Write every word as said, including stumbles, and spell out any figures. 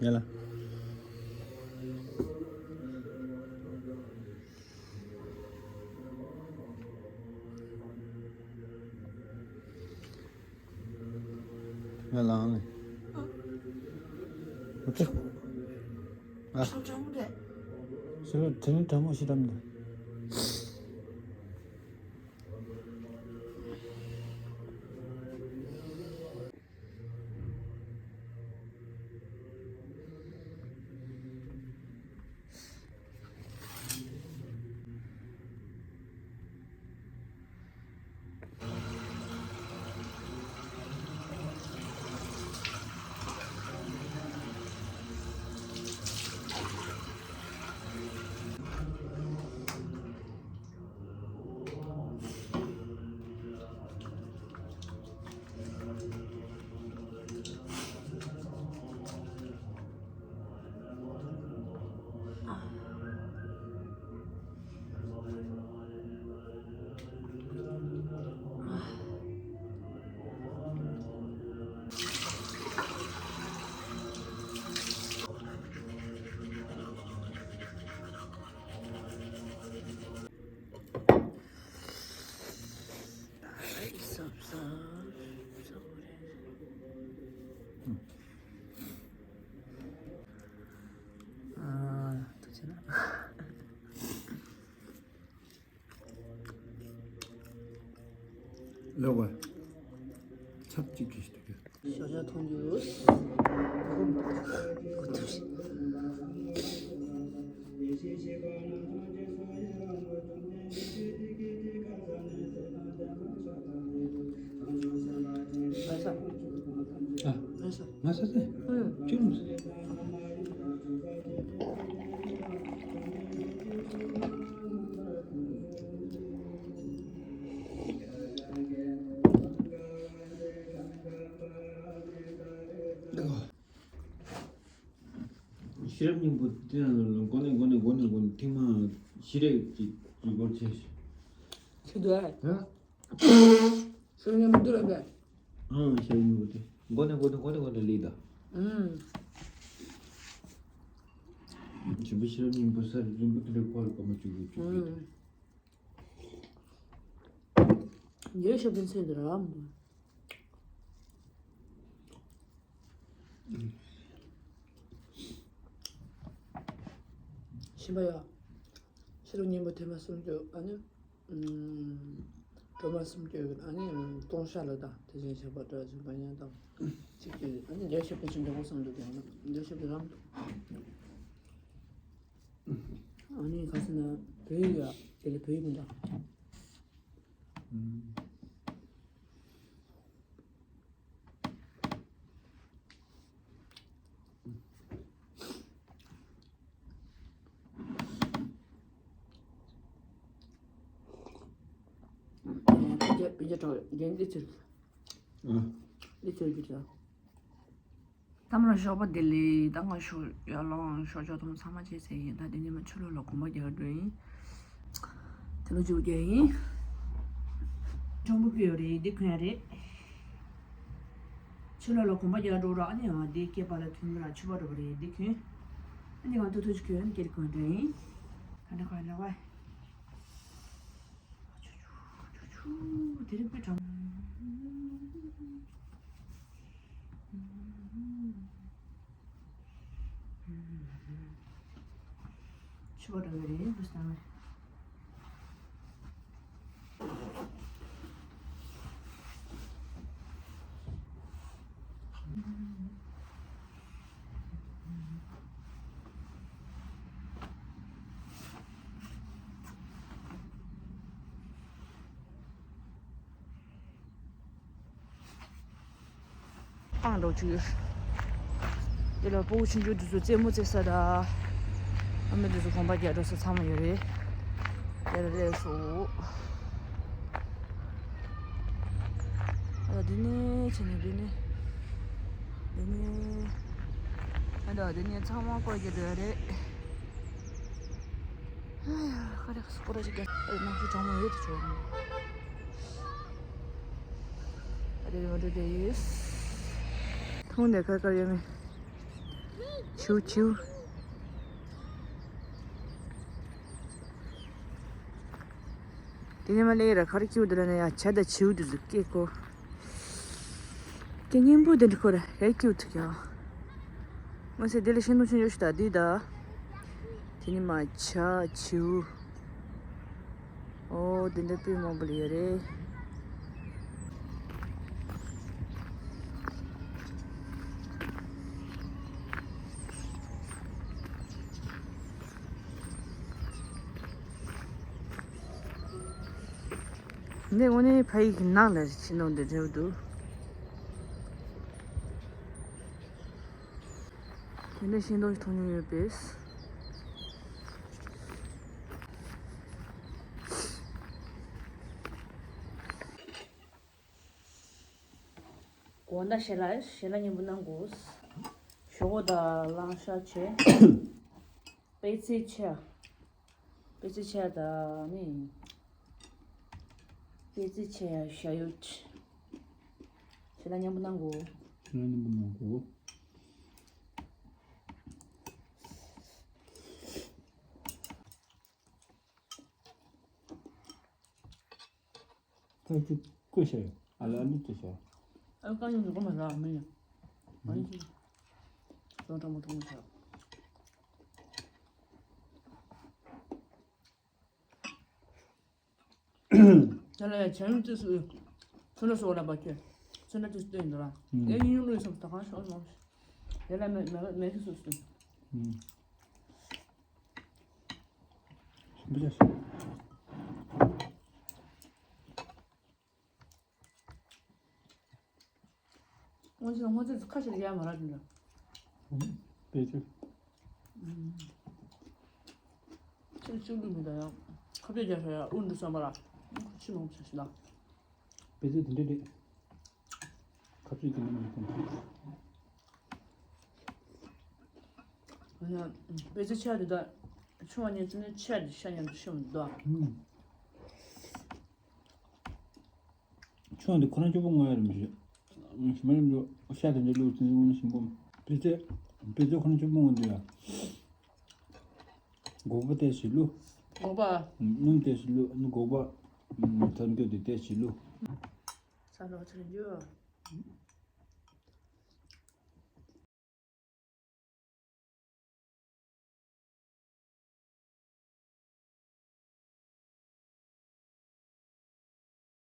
ཡ་ལ། ང་ལངས་ནས། ཨོ་ཀེ། ཨ། ཁྲོམ་ཁྲོམ་རེད། ཞེ་དྲག་དྲི་ནི་དྲང་མོ་ཞིག་འགྲམ་འདུག་ལོག་པ། ཚབ་ཅིག་གིས་ཞུ་རྒྱུ། ཞོགས་ཇ་འཐུང་རྒྱུ། ཨ། ང་ས་ས། ཨུ། ཅུང་། ཤེས་རབ་སྙིང་པོ་དེ་ནང་ལ་མགོ་ནས་མགོ་ནས་མགོ་ནས་མགོ་ནས་ཐེངས་མ་བཞི་རེ་ཅིག་ཡིག་སྐོར་བྱས་ཤིག་ཁྱོད་དུ་ཨ། ཧ། ཤེས་རབ་སྙིང་པོ་འདི་རེད་པས། ཨང་། ཤེས་རབ་སྙིང་པོ་དེ་མགོ་ནས་མགོ་ནས་མགོ་ནས་མགོ་ནས་ལེགས་ད། ཨང་། ཞིམ་པོ་ཤེས་རབ་སྙིང་པོ་ས་རིམ་པ་དེ་འདྲ་ཁོ་ལ་གོ་མ་བཅུག་གི་བཅུག་གི་ཨང་། འདིར་ཞབས་བརྟན་ཚེ་འདི་ར་མོ། ཤེས་པ་ཡ། ཤེས་རབ་སྙིང་པོ་ཐེངས་མ་སུམ་ཅུ་ཨ་ནི། སྒྲོལ་མ་སུམ་ཅུ་ཨ་ནི་སྟོང་ཤ་ལ་དང་དེ་བཞིན་གཤེགས་པ་དགྲ་བཅོམ་པ་ཉིད་དང་གཅིག་གིས་ཨ་ནི་འདིར་ཞབས་བརྟན་ཆེན་པོ་སུམ་ཅུ་དང་འདིར་ཞབས་བརྟན་ར་མོ། ཨ་ནི་ག་ཟེར་ན་བོད་ཡིག་ཡ་དེ་ལ་བོད་ཡིག་མི་འདྲ། པི་ཇ་པི་ཇ་གྲོགས་རྒན་འདི་ཚོས། ཨ། འདི་ཚོས་རྒྱུ་ཆ། གཏམ་ལ་ཞོགས་པ་བདེ་ལེགས། ད་ང་ཞོགས་ཡར་ལངས་ཞོགས་ཇ་འཐུང་ཚང་མ་བྱས་ཚར་ཡིན། ད་དེ་ནས་མ་ཕྱི་ལོགས་ལ་གོམ་པ་རྒྱག་འགྲོ་ཡིན། དེ་ལོ་བཅུ་བརྒྱད་ཡིན། གྲོང་པོ་ཕུད་ཡོད་རེད། འདི་གོན་ཡ་རེད། ཕྱི་ལོགས་ལ་གོམ་པ་རྒྱག་འགྲོ་ར་ཨ་ནི་ཨ་འདི་སྐེད་པ་ལ་ཐུན་ར་ཕྱུ་པ་འགྲོ་བ་རེད། འདི་གོན། ཨ་ནི་ང་ཏོག་ཏོག་ཅིག་གོན་སྐེ་རི་གོན་འགྲོ་ཡིན། ད་ནི་གོན་ལ་བ། ཆུ་ཆུ་ཆུ་ཆུ་དེ་རིང་དཔེ་གྲང་། ཆུ་བ་འདྲ་བའི་རེད་འདུག་བསམ། ཨང་ལོ་ཆུ། དེ་ལ་སྤོ་བོ་ཆུང་ཆུང་དེ་ཚོ་རྩེད་མོ་རྩེ་ས་དང་། ཨ་མ་དེ་ཚོ་གོམ་པ་རྒྱག་འགྲོ་ས་ཚང་མ་ཡོད་རེད། དེ་ལ་རེད་སོ། ཨ་ད་འདི་ནས་ཕྱིན་ནས་འདི་ནས། འདི་ནས། ཨ་ད་འདི་ནས་ཚང་མ་སྐོར་རྒྱག་འགྲོ་ཡ་རེད། ཨ་ཡ་ཁ་རེ་སྐོར་ར་ཞིག་རྒྱག་ཨ་ནང་ཁུལ་གྲོང་མོ་ཡོད་དུ་བྱུང་། ཨ་དེ་ཡོད་འགྲོ་དེ་ཡོད། ཐུང་དེ་ཁ་ཁ་ཡོད་མེད། བྱིའུ་བྱིའུ། དེ་ནས་མ་ལས་ར་ག་རེ་སྐྱེའུ་དེ་ལ་ནི་ཡ་བྱ་དང་བྱིའུ་དེ་ཚོ་སྐྱེ་གོ། སྐྱེ་སྙིང་པོ་དེ་འདྲ་ཁོ་ར་རེ་སྐྱེའུ་ཐུག་ཡ། མ་ཟད་དེ་ལ་ཤིང་སྡོང་ཆུང་ཡོད་ཤི་ད་འདི་ད། དེ་ནི་མ་བྱ་བྱིའུ། ཨོ་དེ་འདྲ་དཔེ་མང་པོ་ལ་ཡོད་རེད། འདི་དངོས་གནས་ཕ་ཡུལ་གྱི་ནགས་ལ་ཕྱིན་ནོ་འདི་འདྲ་འདུག་དེ་འདྲ་ཤིང་སྡོང་ཞིག་མཐོང་མྱོང་ཡོད་པས། དགོང་དག་ཞལ་ལག་ཞལ་ལག་མཉེས་པོ་གནང་དགོས། ཞོག་ཁོག་དང་ལང་ཤ་བྱས། པད་ཚལ་ཆ། པད་ཚལ་ཆ་དང་ནི། པད་ཚལ་ཆ་ཡ་ཞ་ཡོད། ཞལ་ལག་མཉེས་པོ་གནང་དགོས། ཞལ་ལག་མཉེས་པོ་གནང་དགོས། ཁ་ཅིག་བསྐོལ་བྱས་ཡོད། ཨ་ལ་ཨ་ལུ་བསྐོལ་བྱས། ཨ་ཀ་ཉུང་ཉུང་མ་རག་མི་ཡ། ཨ་ནི་ཅི། ཙོང་ཀྲ་མོ་ཀྲ་མོ་བྱས། ད་ལ་ཡ་བྱ་ཡུམ་ཏི་སུ། ཚོན་ཁྲ་སོགས་ལ་པ་ཁྱོད། ཚོན་ཁྲ་ཏི་སུ་སྟོན་འདུག་ལ། ཨེ་ཡུམ་ཡུམ་ལུས་སོང་ད་གང་ཤོག་མ། དེ་ལ་མེ་མེ་མེ་ཁྱི་སུ་སྟོན། འོན་ཀྱང་སྔོ་ཚལ་ཁ་ཤས་ཡར་མ་རག་དེ་འདྲ། དཔེ་ཆ། ཁྱེད་ཅིག་ལུས་མི་འདའ་ཡང་ཁ་བརྡ་རྒྱག་ཤ་ཡ་ཨུ་འདྲ་བསམ་པ་ལ་ཁུ་ཆི་མང་ཆ་ཤི་ལ། དཔེ་ཆ་དེ་འདྲ་རེད། ཁ་བརྡ་གི་མི་མང་ཁོང་ཁྲིད། ཡང་དཔེ་ཆ་ཆ་དེ་དག་ཆུང་བ་ཉན་ཚུལ་ནི་ཆ་དེ་ཤ་ཉན་དུ་ཤི་མི་འདུག་ཆུང་དེ་ཁོ་རང་སྐྱོ་པོ་ངོ་ཡ་རེད་མི་ཤེས། མི་རིང་དུ་ཤ་དེ་འདྲ་བླུགས་ཚུན་ངོ་ནི་ཞིམ་པོ། དཔེ་ཆ་དཔེ་ཆ་ཁོ་རང་སྐྱོ་པོ་ངོ་འདུག་ཡ། སྒོག་པ་ཏོག་ཙམ་བླུགས། སྒོག་པ། སྣུམ་ཏོག་ཙམ་བླུགས། སྒོག་པ་ཐར་འགྱོ་དེ་ཏོག་ཙམ་བླུགས། ས་ལོག་ཚར་འགྱོ།